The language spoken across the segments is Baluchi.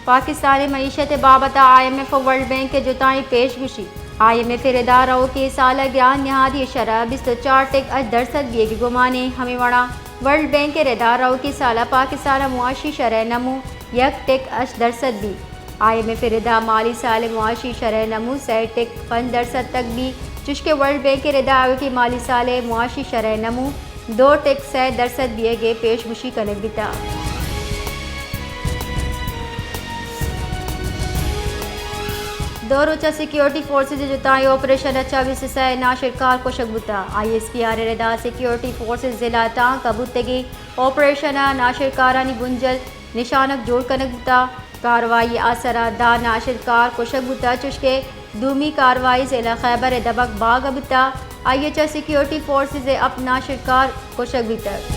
پاکستان ءِ معیشت ءِ بابت ءَ آئی ایم ایف ءُ ورلڈ بینک ءِ جتائیں پیش گوشی۔ آئی ایم ایف ءِ ردا روکیں سال ءَ گران نہادی ءِ شرح بیست ءُ چار ٹک اش درسد بیگ ءِ گمان ایں، ہمے وڑا ورلڈ بینک ءِ ردا روکیں سال ءَ پاکستان ءِ معاشی شرح نمو یک ٹک اش درسد بیت۔ آئی ایم ایف ءِ ردا مالی سال ءِ معاشی شرح نمو سئے ٹک پنچ درسد تک بیت، چشکہ ورلڈ بینک ءِ ردا آیوکیں مالی سال ءِ معاشی شرح نمو دو ٹک سئے درسد بیگ ءِ پیش گوشی کنگ بیتگ۔ دو روچ ءَ سیکیورٹی فورسز ءِ جتائیں آپریشن ءَ چہ بیست ءُ سئے ناشرکار کشگ بوتگ۔ آئی ایس پی آر ءِ ردا سیکیورٹی فورسز ضلع ٹانک ءَ بوتگیں آپریشن ءَ ناشرکارانی بنجل نشانگ جوڑ کنگ بوتگ۔ کاروائی ءِ اثر ءَ دہ ناشرکار کشگ بوتگ، چشکہ دومی کاروائی ضلع خیبر ءِ دبک باگ ءَ بوتگ۔ آئی ءَ چہ سیکیورٹی فورسز ءِ ہپت ناشرکار کشگ بیتگ۔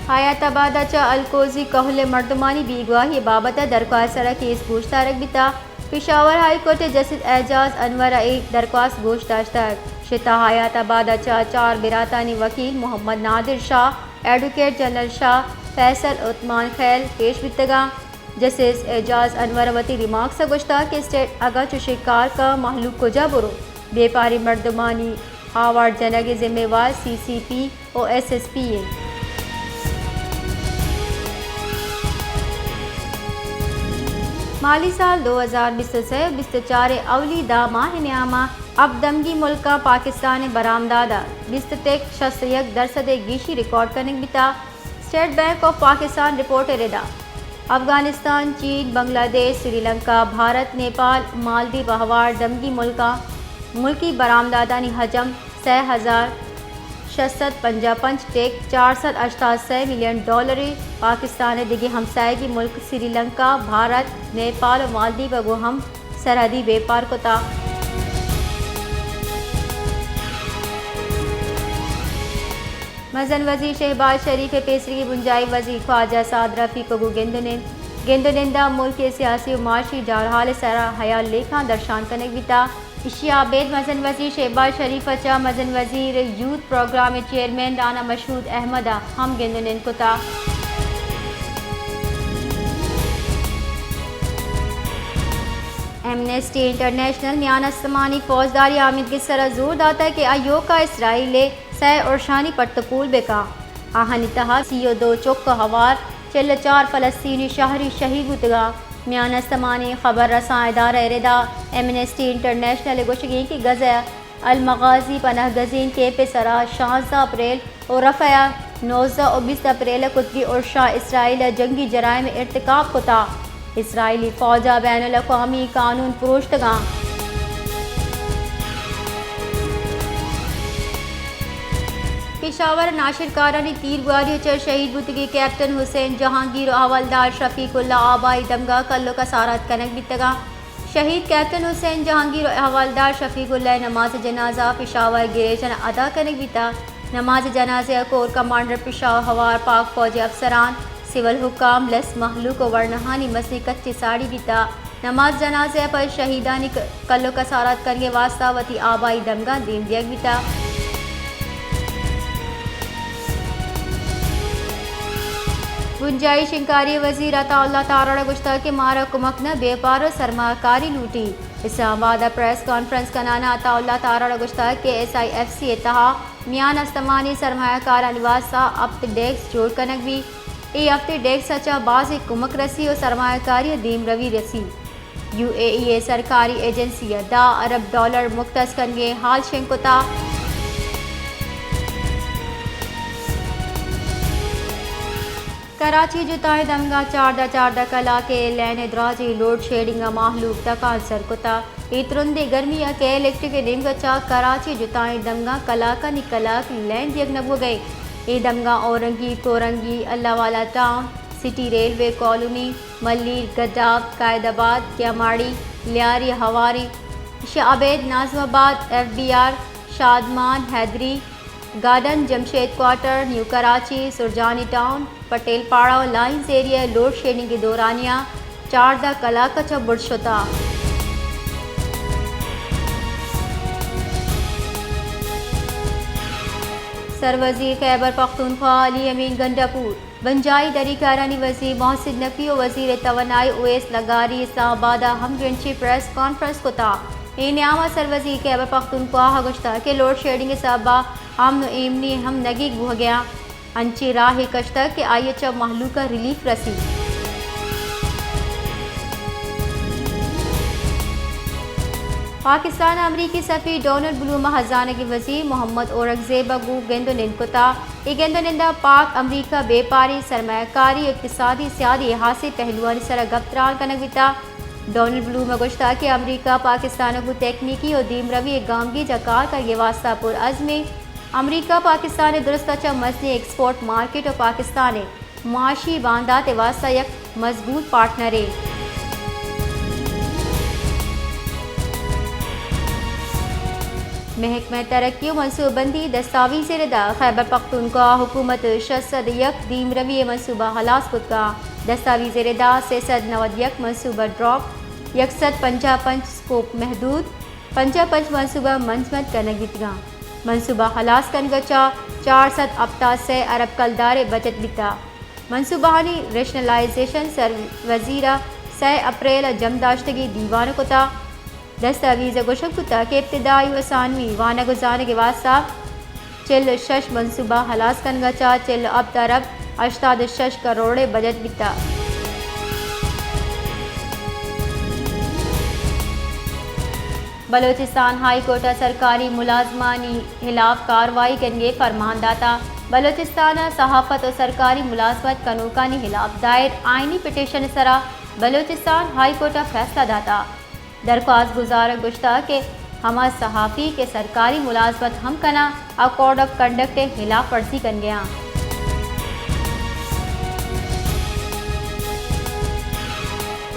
حیات آباد ءَ چہ الکوزی کہول ءِ مردمانی بیگواہی ءِ بابت ءَ درخواست ءِ سرا کیس گوش دارگ بیتگ۔ پشاور ہائی کورٹ ءِ جسٹس اعجاز انور ءَ اے درخواست گوش داشتگ۔ شتا حیات آباد ءَ چہ چار براتانی وکیل محمد نادر شاہ، ایڈووکیٹ جنرل شاہ فیصل، عثمان خیل پیش بیتگاں۔ جسٹس اعجاز انور ءَ وتی ریمارکس ءَ گوشتگ کہ اسٹیٹ اگاں چوشیں کار کنت، مہلوک کجا برو؟ بیپاریں مردمانی آوار جنگ ءِ ذمہ وار سی سی پی ءُ ایس ایس پی انت۔ مالی سال دو ہزار بیست ءُ سئے بیست ءُ چار ءِ اولی دہ ماہ ءِ نیام ءَ ہپت دمگی ملکاں پاکستان ءِ برآمدات ءَ بیست ٹک شست ءُ یک درسد ءِ گیشی ریکارڈ کنگ بیتگ۔ اسٹیٹ بینک آف پاکستان رپورٹ ءِ ردا افغانستان، چین، بنگلہ دیش، سری لنکا، بھارت، نیپال، مالدیپ ءُ ہوار دمگی ملکاں ملکی برآمداتانی حجم سئے ہزار شش سد پنجاہ پنچ ٹک چار سد ہشتاد سئے ملین ڈالر ءَ۔ پاکستان ءِ دگہ ہمسائگی ملک سری لنکا، بھارت، نیپال ءُ مالدیپ ءَ گوں ہم سرحدی بیپار کتگ۔ مزن وزیر شہباز شریف ءِ پیسریگیں بنجاہی وزیر خواجہ سعد رفیق ءَ گوں گند ءُ نند، گند ءُ نند ءَ ملک ءِ سیاسی ءُ معاشی جارحال ءِ سرا ہیال لیکھاں درشان کنگ بیتگ۔ ایشی ءَ ابید مزن وزیر شہباز شریف ءَ چہ مزن وزیر یوتھ پروگرام ءِ چیئرمین رانا مشہود احمد ءَ ہم گند ءُ نند کتگ۔ ایمنسٹی انٹرنیشنل میان استمانی فوجداری آمیتگ ءِ سرا زور داتگ کہ ایوکا اسرائیل ءِ سئے ارشانی پٹ ءُ پول بہ کنت۔ آہانی تہا سی ءُ دو چک ءُ ہوار چل ءُ چار فلسطینی شہری شہید بوتگاں۔ میان استمانی خبر رساں ادارہ ءِ ردا ایمنسٹی انٹرنیشنل ءِ گوشگ انت کہ غزہ ءِ المغازی پناہ گزین کیمپ ءِ سرا شانزدہ اپریل ءُ رفح ءَ نوزدہ ءُ بیست اپریل ءَ قطبی ارشاں اسرائیل ءَ جنگی جرائم ارتکاب کتگ۔ اسرائیلی فوج ءَ بین الاقوامی قانون پروشتگاں۔ پشاور ءَ ناشرکارانی تیرگواری ءَ چہ شہید بوتگیں کیپٹن حسین جہانگیر ءُ حوالدار شفیق اللہ آبائی دمگاں کل ءُ کسارات کنگ بیتگاں۔ شہید کیپٹن حسین جہانگیر ءُ حوالدار شفیق اللہ ءِ نماز جنازہ پشاور گریٹن ءَ ادا کنگ بیتگ۔ نماز جنازہ ءَ کور کمانڈر پشاور ہوار، پاک فوج ءِ افسران، سول حکام، لس مہلوک ءُ ورناہانی مزنیں کچے ساڑی بیتگ۔ نماز جنازہ ءَ پد شہیدانی ک-، کل ءُ کسارات کنگ ءِ واستہ وتی آبائی دمگاں دیم دیگ بیتگ۔ بنجاہی شنگکاری ءِ وزیر عطا اللہ تارڑ ءَ گوشتگ کہ مارا کمک نہ، بیپار ءُ سرمایہ کاری لوٹی۔ اسلام آباد ءَ پریس کانفرنس کنان ءَ عطا اللہ تارڑ ءَ گوشتگ کہ ایس آئی ایف سی ءِ تہا میان استمانی سرمایہ کارانی واستہ ہپت ڈیسک جوڑ کنگ بیت۔ اے ہپت ڈیسک ءَ چہ بازیں کمک رسی ءُ سرمایہ کاری ءَ دیمروی رسی۔ یو اے ای ءِ سرکاری ایجنسی ءَ دہ ارب ڈالر مختص کنگ ءِ ہال شنگ کتگ۔ کراچی ءِ جتائیں دمگاں چاردہ چاردہ کلاک ءِ لین ءِ دراجیں لوڈ شیڈنگ ءَ مہلوک تکانسر کتگ۔ اے ترندیں گرمی ءَ کہ الیکٹرک ءِ نیمگ ءَ چہ کراچی ءِ جتائیں دمگاں کلاکانی کلاک لین دیگ نہ بوگ ءَ اِنت۔ اے دمگاں اورنگی، کورنگی، اللہ والا town, city railway colony, Malir, گڈاپ، قائد آباد، کیاماڑی، لیاری، ہواری، ایشی ءَ ابید Nazimabad, F B R, Shadman, Hyderi garden, Jamshed quarter, new Karachi, Surjani town, Patel Para ءُ لائنز ایریا ءَ لوڈ شیڈنگ ءِ دورانیہ چاردہ کلاک ءَ چہ بڈ شتگ۔ سروزیر خیبر پختونخوا علی امین گنڈا پور، بنجاہی دری کارانی وزیر محسن نقوی و وزیر توانائی اویس لغاری اسلام آباد ء ہمگرنچی پریس کانفرنس کتا۔ اے نیام ء سروزیر خیبر پختونخوا ء گوشتگ کہ لوڈ شیڈنگ ء سبب ء امن و ایمنی ہم نگیگ بوہگ ء انت۔ انچیں راہے کشتگ کہ آئی ء چہ مہلوک ء ریلیف رسیت۔ پاکستان ء امریکی سفیر ڈونلڈ بلوم ء ہزانگی وزیر محمد اورنگزیب ء گوں گند و نند کتا۔ اے گند و نند ء پاک امریکہ بیپاری، سرمایہ کاری و اقتصادی سیادی ء ہاسیں پہلوانی سرا گپ تران کنگ بیتا۔ ڈونلڈ بلوم ء گوشتا کہ امریکہ پاکستان ء گوں تکنیکی و دیمروی ء گامگیج ء کار کنگ ء واستہ پر عزم انت۔ امریکہ پاکستان ء درست ء چہ مزنیں ایکسپورٹ مارکیٹ و پاکستان ء معاشی باندات ء واستہ یک مضبوط پارٹنرے۔ محکمہ ترقی و منصوبہ بندی دستاویز ء ردا خیبر پختونخوا حکومت شش سد یک دیمروی ء منصوبہ ہلاس کتگا۔ دستاویز ء ردا سئے سد نود یک منصوبہ ڈراپ، یک سد پنجاہ پنچ اسکوپ محدود، پنجاہ پنچ منصوبہ منجمد کنگ بیتگاں۔ منصوبہ ہلاس کنگ ء چہ چار سد ہپتاد سئے ارب کلدار ء بچت بیتا۔ منصوبہانی ریشنلائزیشن سر وزیر ء سئے اپریل ء جم داشتگیں دیوان ء کتا۔ دستاویز ء گوشگ بوتا کہ ابتدائی و ثانوی وانگ و زانگ ء واستہ چل ء شش منصوبہ ہلاس کنگ ء چہ چل ء ہپت ارب ہشتاد ء شش کروڑ ء بجٹ بیتا۔ بلوچستان ہائی کورٹ ء سرکاری ملازمانی ہلاف کاروائی کنگ ء فرمان داتا۔ بلوچستان ء صحافت و سرکاری ملازمت کنوکانی ہلاف دائر آئینی پٹیشن ء سرا بلوچستان ہائی کورٹ ء فیصلہ داتا۔ درخواست گزار ء گوشتگ کہ ہما صحافی کہ سرکاری ملازمت ہم کناں آ کوڈ آف کنڈکٹ ء ہلاپ ورزی کنگ ء آں۔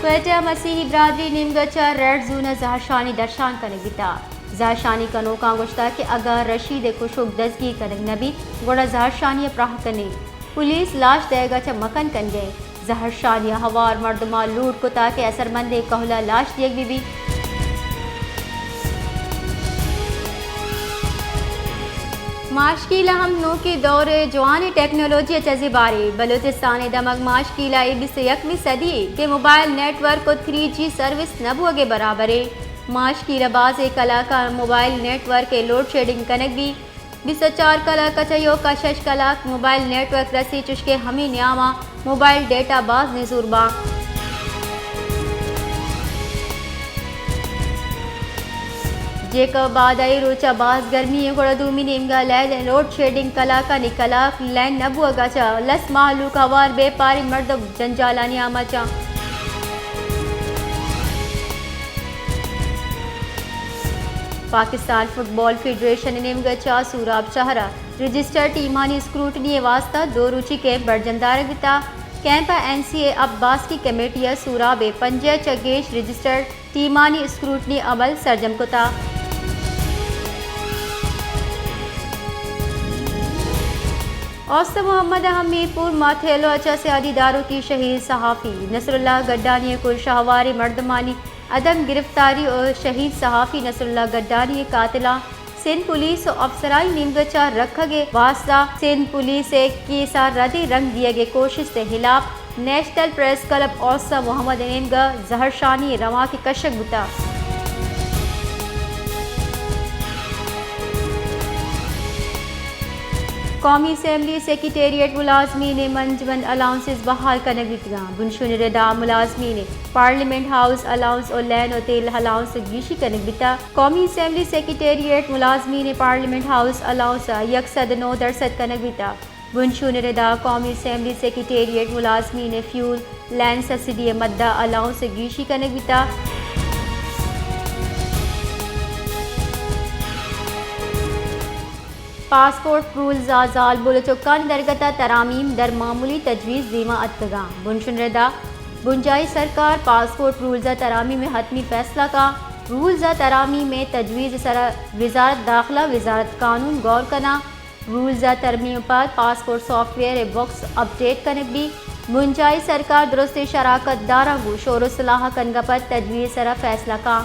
کوئٹہ مسیحی برادری نیمگ ء چہ ریڈ زون ء زہرشانی درشان کنگ بیتگ۔ زہرشانی کنوکاں گوشتگ کہ اگاں رشید ء کشوک دزگیر کنگ نہ بیت گڑا زہرشانی ء پراہ کنیں۔ پولیس لاش دئیگ ء چہ مکن کنگ ء زہرشانی ء ہوار مردماں لوٹ کتگ کہ اثرمندیں کہول ء لاش دیگ بہ بیت۔ ماشکیل ء ہم نوکیں دور ء جوانیں ٹیکنالوجی ء چہ زبارے۔ بلوچستان ء دمگ ماشکیل ء اے بیست ء یکمی صدی ء کہ موبائل نیٹ ورک ء تھری جی سروس نہ بوگ ء برابر ء۔ ماشکیل ء بازیں کلاکاں موبائل نیٹ ورک ء لوڈ شیڈنگ کنگ بیت۔ بیست ء چار کلاک ء چہ ایوک ء شش کلاک موبائل نیٹ ورک رسی، چشکہ ہمے نیام ء موبائل ڈیٹا باز نزور باں۔ جیکب بادائی روچ ء باز گرمی ء گڑا دومی نیمگ ء لہد ء لوڈ شیڈنگ کلاکانی کلاک لین نہ بوگ ء چہ لس مہلوک ہوار، بیپاری مردم جنجالانی آماچاں۔ پاکستان فٹبال فیڈریشن ء نیمگ ء چہ سوراب شہر ء رجسٹرڈ ٹیمانی اسکروٹنی ء واستہ دو روچی کیمپ برجم دارگ بیتا۔ کیمپ ء این سی اے اپ باسکی کمیٹی ء سوراب ء پنجاہ چہ گیش رجسٹرڈ ٹیمانی اسکروٹنی عمل سرجم کتا۔ اوست محمد ء ہم میرپور ماتھیلو ء چہ سیادی داروکی شہید صحافی نصر اللہ گڈانی ء کل شہواری مردمانی عدم گرفتاری و شہید صحافی نصر اللہ گڈانی ء قاتلاں سندھ پولیس و افسرانی نیمگ ء چہ رکھگ ء واستہ سندھ پولیس ء کیس ء ردیں رنگ دیگ ء کوشست ء ہلاپ نیشنل پریس کلب اوست محمد ء نیمگ ء زہرشانی ء روانک کشگ بوتگ۔ قومی اسمبلی سیکرٹریٹ ملازمین ء منجمند الاؤنسز بحال کنگ بیتگاں۔ بنشون ردا ملازمین ء پارلیمنٹ ہاؤس الاؤنس و لین و تیل الاؤنس گیشی کنگ بیتگ۔ قومی اسمبلی سیکرٹریٹ ملازمین ء پارلیمنٹ ہاؤس الاؤنس ء یک سد نو درسد کنگ بیتگ۔ بنشون ردا قومی اسمبلی سیکرٹریٹ ملازمین ء فیول، لین سبسڈی ء مدہ الاؤنس ء گیشی کنگ بیتگ۔ پاسپورٹ رولز ء زالبول ء چکانی درگت ء ترامیم در معمولی تجویز دیما اتکگاں۔ بنشون ردا بنجاہی سرکار پاسپورٹ رولز ء ترامیم ء حتمی فیصلہ کا۔ رولز ء ترامیم ء تجویز ء سرا وزارت داخلہ، وزارت قانون غور کناں۔ رولز ء ترمیم ء پد پاسپورٹ سافٹ ویئر ء بکس اپڈیٹ کنگ بیت۔ بنجاہی سرکار درستیں شراکت داراں گوں شور و صلاح کنگ ء پد تجویز ء سرا فیصلہ کاں۔